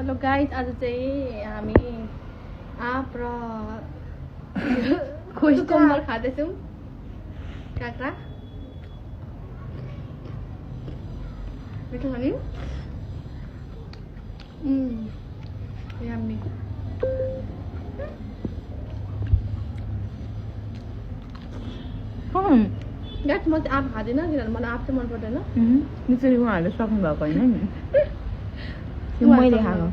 Hello guys, आज चाहिँ हामी आँप र खोइस्टम्बर खाँदैछौँ। काँक्रा मिठो खाने यम्मी। गाइस, म चाहिँ आँप खाँदिनँ किनभने मलाई आँप चाहिँ मन पर्दैन। त्यसरी उहाँहरूले सक्नु भएको होइन नि मैले खानु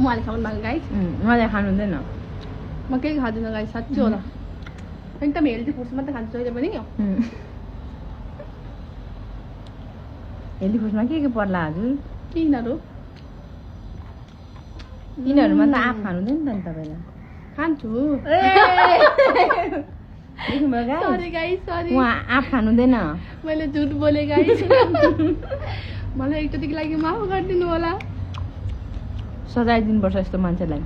उहाँले खानु भएको गाइस, उहाँले खानु हुँदैन। म केही खाँदिनँ गाइस, साँच्चै होला। एकदम हेल्दी फुड्स मात्रै खान्छु अहिले पनि। हेल्दी फुड्समा के पर्ला हजुर? यिनीहरू यिनीहरूमा त आँप खानु हुँदैन नि त तपाईँलाई। खान्छु। देख्नुभयो गाइस? Sorry guys, sorry. उहाँ आँप खानु हुँदैन। मैले झुट बोले गाइस। मलाई एकचोटिको लागि माफ गरिदिनु होला। सजाय दिनुपर्छ यस्तो मान्छेलाई,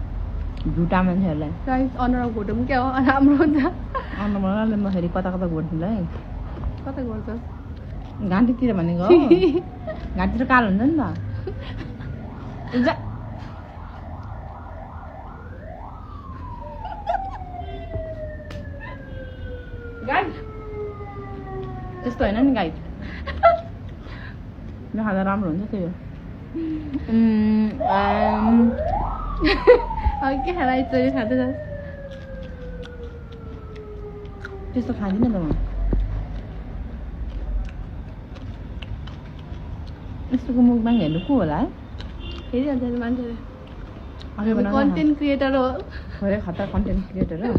झुटा मान्छेहरूलाई। गाइस, अनुहार घोटो पनि क्या हो, राम्रो हुन्छ। अनुहारले म फेरि कता कता घोट्दिनँ है। कता घोट्छ? घाँटीतिर भनेको हो। घाँटीतिर कालो हुन्छ नि त। गाइस, त्यस्तो होइन नि गाइस। नखाँदा राम्रो हुन्छ त्यही हो। अब के खाना यस्तो खाँदैछ? त्यस्तो खाँदिनँ त म। यस्तोको मुखबाङ हेर्नु को होला है? हेरिहाल्छ मान्छेले। अघि बनाएको कन्टेन्ट क्रिएटर हो। भरे खतरा कन्टेन्ट क्रिएटर हो।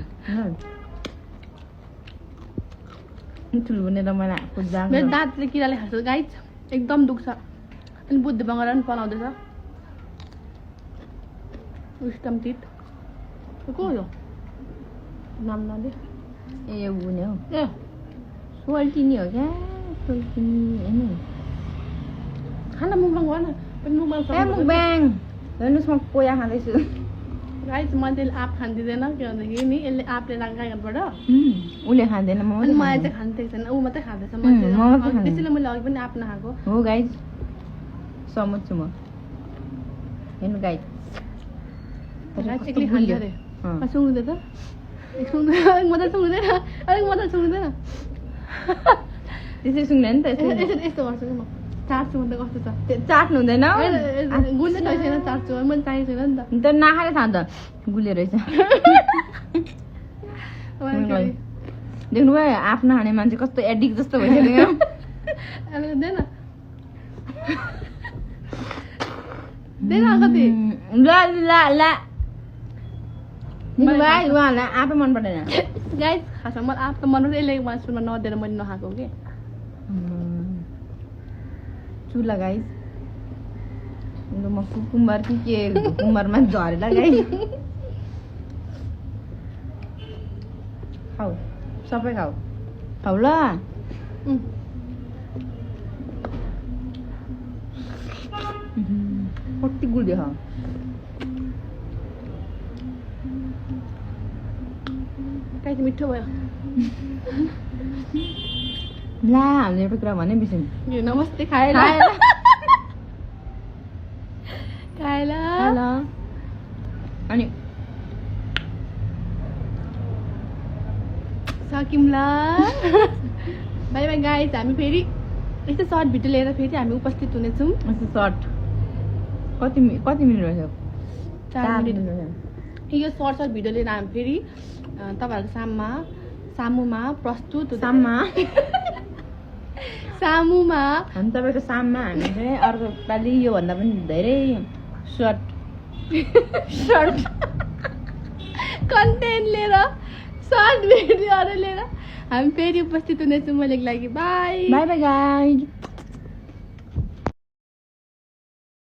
ठुलो बनेर मलाई खोज्दा मेरो दाँतले किराले खान्छ गाइस, एकदम दुख्छ। अनि बुद्धि बङ्गला पनि पलाउँदैछ। विस्टम टिथ को हो? नाम नदे। ए उनी हो। ए सोल्टिनी हो क्या? सोल्टिनी होइन। खाना मुखबाङ भएन पनि मुखबाङ। ए मुखबाङ हेर्नुहोस्, म कोया खाँदैछु। गाइस, मान्छेले आँप खाँदिँदैन के भन्दाखेरि नि यसले आँपले गाईबाट उसले खाँदैन, म अनि मलाई चाहिँ खानु थिएको छैन। ऊ मात्रै खाँदैछ मान्छे। त्यसैले मैले अघि पनि आँप नखाएको हो गाइस। सहमत छु म। हेर्नु गाइस, एक्लै खान्छ अरे। सुँग्दै त मजा सुँग्दैन। अलिक मजा सुँग्दैन। त्यसरी सुँग्ने नि त। यस्तो गर्छु कि म चाट्छु भन्दा कस्तो छ? चाट्नु हुँदैन। गुल्ने छैन चाट्छु मैले चाहिएको छैन नि त। नखाएर खान्छ गुले रहेछ। देख्नुभयो आफ्नो खाने मान्छे कस्तो एडिक्ट जस्तो भइसक्यो। हुँदैन कति ल उहाँहरूलाई आफै मन पर्दैन गाइस। खासमा मलाई आँप त मन पर्छ, यसले मलाई सुनमा नदिएर मैले नखाएको कि। चुला गाइस। म कुकुम्बर कि के कुकुम्बरमा झरेला गाइस। खाऊ सबै खाऊ खाऊ ल। कति गुलियो खाऊ। गाइस, मिठो भयो। ला हामीले एउटा कुरा भने बिर्सिनु। यो नमस्ते खाएर खाएर अनि सकिम्ला। बाई बाई गाइस, हामी फेरि यस्तो सर्ट भिडियो लिएर फेरि हामी उपस्थित हुनेछौँ। यस्तो सर्ट कति मिनट भयो? 4 मिनट। यो सर्ट भिडियो लिएर हामी फेरि तपाईँहरूको सामुमा प्रस्तुत सामुमा हामी तपाईँको साममा हामी चाहिँ अर्को पालि योभन्दा पनि धेरै सर्ट कन्टेन्ट लिएर सर्ट भिडियोहरू लिएर हामी फेरि उपस्थित हुनेछौँ। मैले लागि बाई बाई बाई गाइस।